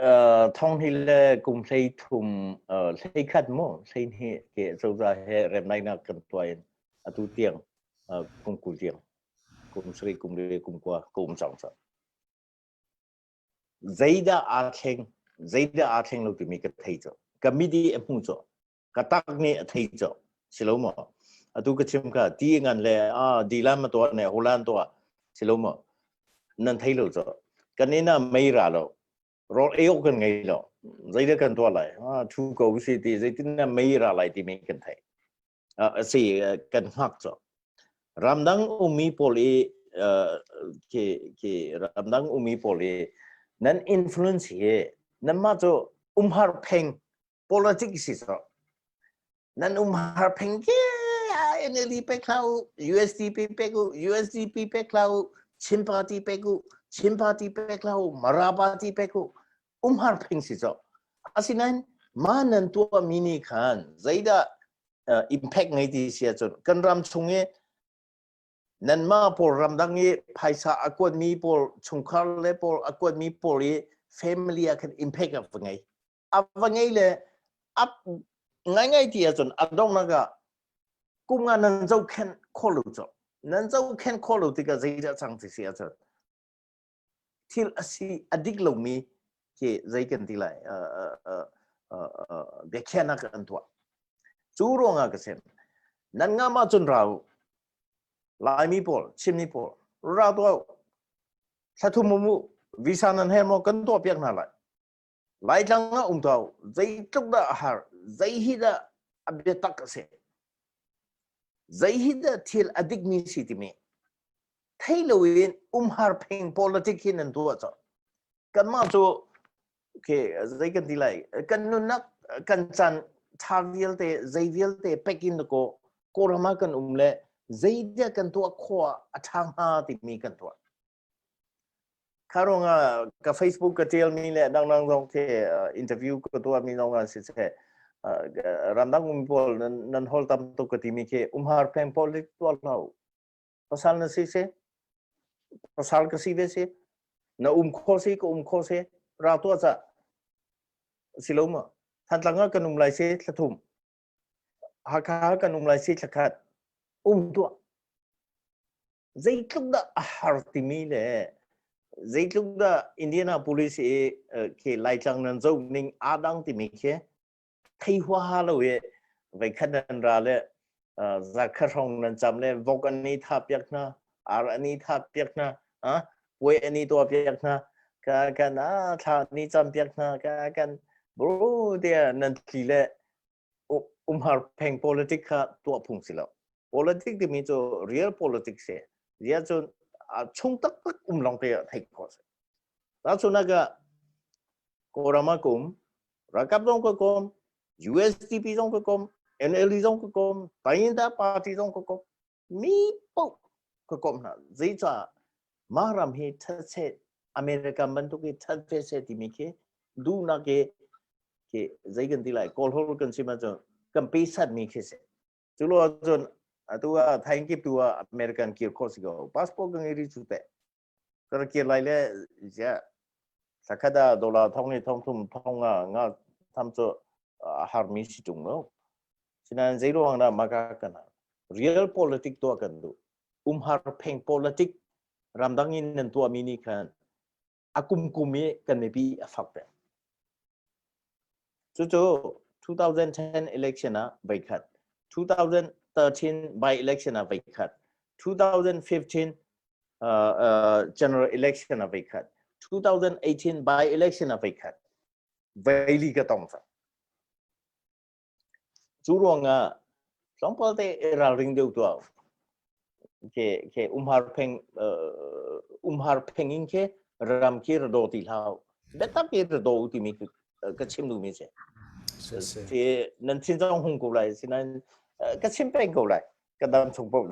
Thong hi le kum hlei thum hlei khat mu hlei hnih ke cozah he remnaihnak kan tuah in atu tiang kum 20 tiang kum sarih kum li kum kua ka um cang cang. Zeidah aa thleng zeidah aa thleng lo timi ka thei cu ka midi a hmu cu ka tak nih a thei cu si lo maw? Atu ka chim kha ti ngan le a dilan ma tuah ne holan tuah si lo maw? Nan thei lo cu kan inn ah mei ra lo, rawl ei awk kan ngei lo, zeidah kan tuah lai? Thu ko si ti zeitin na mei ra lai timi kan thei a si kan hngak cu ramdang ummi pawl i khi khi ramdang ummi pawl i nan influence hi nanmah cu umhar pheng politics si so nan umhar pheng ke NLD pek hlah u, USDP pek u, USDP pek hlah u, Chin party pek u, Chin party pek hlah u, Mara party pek u, umhar pheng si so. Asinain ma nan tuah mi nih khan zeidah impact ngei ti si ahcun kan ram chung i nanmah pawl ramdang i phaisa a kuatmi pawl chungkhar le pawl a kuatmi pawl i family ah khan impact a va ngei a va ngei le a ngaingai ti ahcun a donghnak ah kum nga nan zohkhenh khawh lo cu nan zohkhenh khawh lo tikah zeidah cang ti si ahcun thil a si a dik lomi khi zei kan ti lai biakhiahnak an tuah. Cu ruangah ka sim nan ngam ahcun ra u, Laimi pawl, Chinmi pawl, ra tuah u, thla thum um u, visa nan her maw kan tuah piak hna lai. Laitlang ah um tuah u, zeitluk dah a har, zei hi dah a biatak a si, zei hi dah thil a dikmi si timi thei loin umhar pheng politic hi nan tuah cawh. Kanmah cu okay, zei kan ti lai, kan nunnak kan caan tha vialte zei vialte pek in ko Kawlram ah kan um le zeidah kan tuah khawh ah a ṭha hnga timi kan tuah. Kha ruangah ka Facebook ka ṭialmi le dangdang zong khi interview ka tuahmi zong ah siseh ramdang um pawl nan hol tam tuk ka timi khi umhar pheng politic tuah hlah u. Pasal na si si pasal ka si ve si na um kho si ka um kho si ra tuah ca si lo ma? Thantlang ah kan um lai si thla thum, Hakha kan um lai si thla khat, um tuah. Zeitluk dah a har timi le zeitluk dah Indianapolis i khi Laitlang nan zoh ning aa dang timi khi thei huaha lo i veikhat nan ra le zakhat hrawng nan cam le vok an i tha piak hna, ar an i tha piak hna, puai an i tuah piak hna, ka kan a thla ni cam piak hna, ka kan bro tia nan tli le umhar pheng politic kha tuah phung si lo. Politic timi cu real politics si zia cun chung taktak um long te ah theih khawh si. Tahchunhnak ah Kawlram ah ka um, ralkap zong ka kom, USDP zong ka kom, NLD zong ka kom, Tayinda party zong ka kom, mi paoh ka kom hna. Zeicah mah ram hi thatse American bantuk i that ve seh timi khi duhnak i khi zei kan ti lai, Kawl kan chim ahcun kan pesat mi khi si. Cu lo ahcun atu ah thaing kip tu ah American kir khawh si ko. Passport ka ngei rih cu teh. Ka rak kir lai le ziah thlakhat ah dollar thong ni thong thum thong nga nga tham cu a harmi si ṭung lo. Sinain zei ruang dah maka kan real politic tuah kan duh. Umhar pheng politic ramdang in nan tuahmi nih khan a kum kum i kan mipi a fak peng. Cucu 2010 election ah voikhat, 2013 by election ah voikhat, 2015 general election ah voikhat, 2018 by election ah voikhat. Veili ka tong cang. Cu ruangah tlawmpal te i ralring deuh tuah. Ke ke umhar pheng umhar pheng in ke ram khi ra do ti hlah. Biatak i ra do timi ka chim duhmi si. Ti nan thin zong hung ko lai, sinain ka chim peng ko lai. Ka dam chung paoh.